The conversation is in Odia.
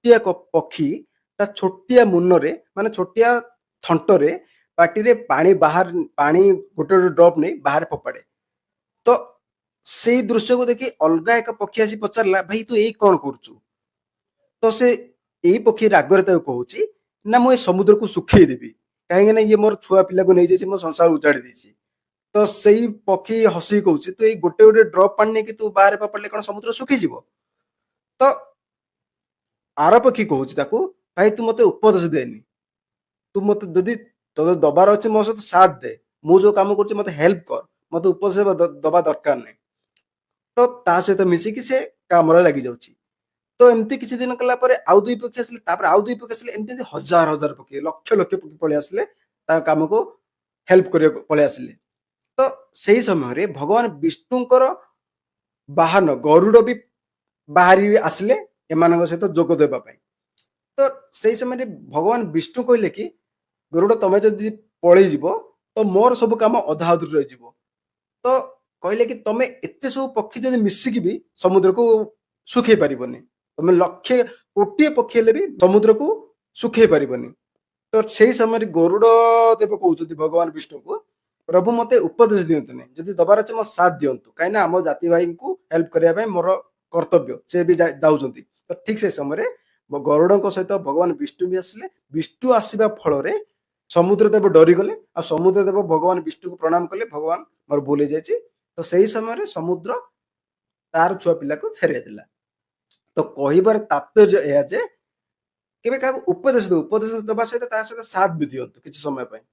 ଛୋଟିଆ ପକ୍ଷୀ ତା ଛୋଟିଆ ମୁନରେ, ମାନେ ଛୋଟିଆ ଥଣ୍ଟରେ, ପାଟିରେ ପାଣି ବାହାର, ପାଣି ଗୋଟେ ଗୋଟେ ଡ୍ରପ୍ ନେଇ ବାହାରେ ଫୋପାଡେ। ତ ସେଇ ଦୃଶ୍ୟକୁ ଦେଖି ଅଲଗା ଏକ ପକ୍ଷୀ ଆସି ପଚାରିଲା, "ଭାଇ, ତୁ ଏଇ କଣ କରୁଛୁ?" ତ ସେ ଏଇ ପକ୍ଷୀ ରାଗରେ ତାକୁ କହୁଛି ନା, "ମୁଁ ଏ ସମୁଦ୍ରକୁ ଶୁଖେଇ ଦେବି, କାହିଁକି ନା ଇଏ ମୋର ଛୁଆ ପିଲାକୁ ନେଇଯାଇଛି, ମୋ ସଂସାର ଉଜାଡ଼ି ଦେଇଛି।" ତ ସେଇ ପକ୍ଷୀ ହସିକି କହୁଛି, "ତୁ ଏଇ ଗୋଟେ ଗୋଟେ ଡ୍ରପ୍ ପାଣି ନେଇକି ତୁ ବାହାରେ ଫୋପାଡ଼ିଲେ କଣ ସମୁଦ୍ର ଶୁଖିଯିବ?" ତ ଆର ପକ୍ଷୀ କହୁଛି ତାକୁ, "ଭାଇ, ତୁ ମତେ ଉପଦେଶ ଦେନି। ତୁ ମତେ ଯଦି ତୋତେ ଦବାର ଅଛି, ମୋ ସହିତ ସାଥ ଦେ। ମୁଁ ଯୋଉ କାମ କରୁଛି, ମତେ ହେଲ୍ପ କର। ମତେ ଉପଦେଶ ଦବା ଦରକାର ନାହିଁ।" ତ ତା ସହିତ ମିଶିକି ସେ କାମରେ ଲାଗି ଯାଉଛି। ତ ଏମିତି କିଛି ଦିନ କଲା ପରେ ଆଉ ଦୁଇ ପକ୍ଷୀ ଆସିଲେ, ତାପରେ ଆଉ ଦୁଇ ପକ୍ଷୀ ଆସିଲେ। ଏମିତି ଏମିତି ହଜାର ହଜାର ପକ୍ଷୀ, ଲକ୍ଷ ଲକ୍ଷ ପକ୍ଷୀ ପଳେଇ ଆସିଲେ, ତାଙ୍କ କାମକୁ ହେଲ୍ପ କରିବାକୁ ପଳେଇ ଆସିଲେ। ତ ସେଇ ସମୟରେ ଭଗବାନ ବିଷ୍ଣୁଙ୍କର ବାହନ ଗରୁଡ ବି ବାହାରି ଆସିଲେ ଏମାନଙ୍କ ସହିତ ଯୋଗ ଦେବା ପାଇଁ। ତ ସେଇ ସମୟରେ ଭଗବାନ ବିଷ୍ଣୁ କହିଲେ କି, "ଗରୁଡ, ତମେ ଯଦି ପଳେଇଯିବ ତ ମୋର ସବୁ କାମ ଅଧା ଅଧୁରି ରହିଯିବ।" ତ କହିଲେ କି, "ତମେ ଏତେ ସବୁ ପକ୍ଷୀ ଯଦି ମିଶିକି ବି ସମୁଦ୍ରକୁ ଶୁଖେଇ ପାରିବନି। ତମେ ଲକ୍ଷେ କୋଟିଏ ପକ୍ଷୀ ହେଲେ ବି ସମୁଦ୍ରକୁ ଶୁଖେଇ ପାରିବନି।" ତ ସେଇ ସମୟରେ ଗରୁଡ ଦେବ କହୁଛନ୍ତି ଭଗବାନ ବିଷ୍ଣୁକୁ, "ପ୍ରଭୁ, ମତେ ଉପଦେଶ ଦିଅନ୍ତୁନି। ଯଦି ଦବାର ଅଛି, ମୋ ସାଥ ଦିଅନ୍ତୁ, କାହିଁକି ନା ଆମ ଜାତି ଭାଇଙ୍କୁ ହେଲ୍ପ କରିବା ପାଇଁ ମୋର କର୍ତ୍ତବ୍ୟ। ସେ ବି ଯାଉଛନ୍ତି।" ତ ଠିକ ସେ ସମୟରେ ଗରୁଡଙ୍କ ସହିତ ଭଗବାନ ବିଷ୍ଣୁ ବି ଆସିଲେ। ବିଷ୍ଣୁ ଆସିବା ଫଳରେ ସମୁଦ୍ର ଦେବ ଡରିଗଲେ ଆଉ ସମୁଦ୍ର ଦେବ ଭଗବାନ ବିଷ୍ଣୁକୁ ପ୍ରଣାମ କଲେ, "ଭଗବାନ, ମୋର ଭୁଲ ହେଇଯାଇଛି।" ତ ସେଇ ସମୟରେ ସମୁଦ୍ର ତାର ଛୁଆ ପିଲାକୁ ଫେରେଇ ଦେଲା। ତ କହିବାର ତାତ୍ପର୍ଯ୍ୟ ଏହା ଯେ କେବେ କାହାକୁ ଉପଦେଶ ଦଉ, ଉପଦେଶ ଦେବା ସହିତ ତା ସହିତ ସାଥ ବି ଦିଅନ୍ତୁ କିଛି ସମୟ ପାଇଁ।